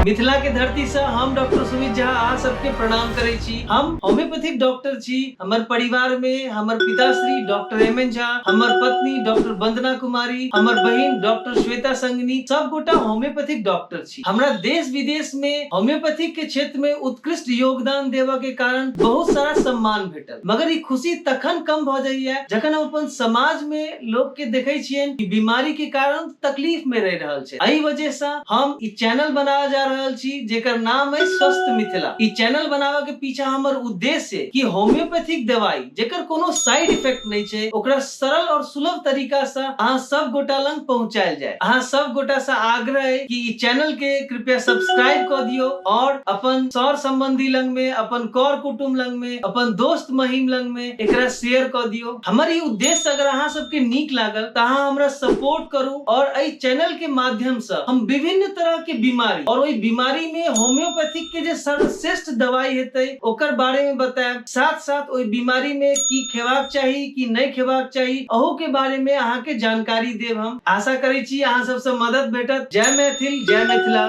मिथिला के धरती से हम डॉक्टर सुमित झा अहाँ सबके प्रणाम करै छी। हम होम्योपैथिक डॉक्टर छी। हमर परिवार में हमर पिताश्री डॉक्टर एम एन झा, हमर पत्नी डॉक्टर वंदना कुमारी, हमर बहिन डॉक्टर श्वेता संगनी, सब गोटा होम्योपैथिक डॉक्टर छी। हमरा देश विदेश में होम्योपैथिक के क्षेत्र में उत्कृष्ट योगदान देबऽ के कारण बहुत सारा सम्मान भेटल। मगर ई खुशी तखन कम भऽ जाइया जखन हम अपन समाज में लोग के देखै छियनि कि बीमारी के कारण तकलीफ में रहि रहल छै। एहि वजह से हम ई चैनल बनाबऽ जा रहल छी जेकर नाम है स्वस्थ मिथिला। ई चैनल बनाबऽ के पीछा हमर उद्देश्य कि होम्योपैथिक दवाई जेकर कोनो साइड इफेक्ट नहीं छै ओकरा सरल और सुलभ तरीका से अहाँ सब गोटा लंग पहुंचायल जाय। अहाँ सब गोटा से आग्रह है कि ई चैनल के कृपया सब्सक्राइब कऽ दियौ और अपन सर संबंधी लंग में, अपन कर कुटुम्ब लंग में, अपन दोस्त महिम लंग में एकरा शेयर कऽ दियौ। हमर ई उद्देश्य अगर अहाँ सबके नीक लागल तऽ अहाँ हमरा सपोर्ट करू और एहि चैनल के माध्यम से हम विभिन्न तरह के बीमारी और ओहि बीमारी में होम्योपैथिक के जे सर्वश्रेष्ठ दवाई हेतै ओकर बारे में बतायब। साथ साथ ओहि बीमारी में की खेबाक चाही की नहीं खेबाक चाही अहू के बारे में अहाँ के जानकारी देब। हम आशा करै छी अहाँ सबसे मदद भेटत। जय मैथिल, जय मिथिला।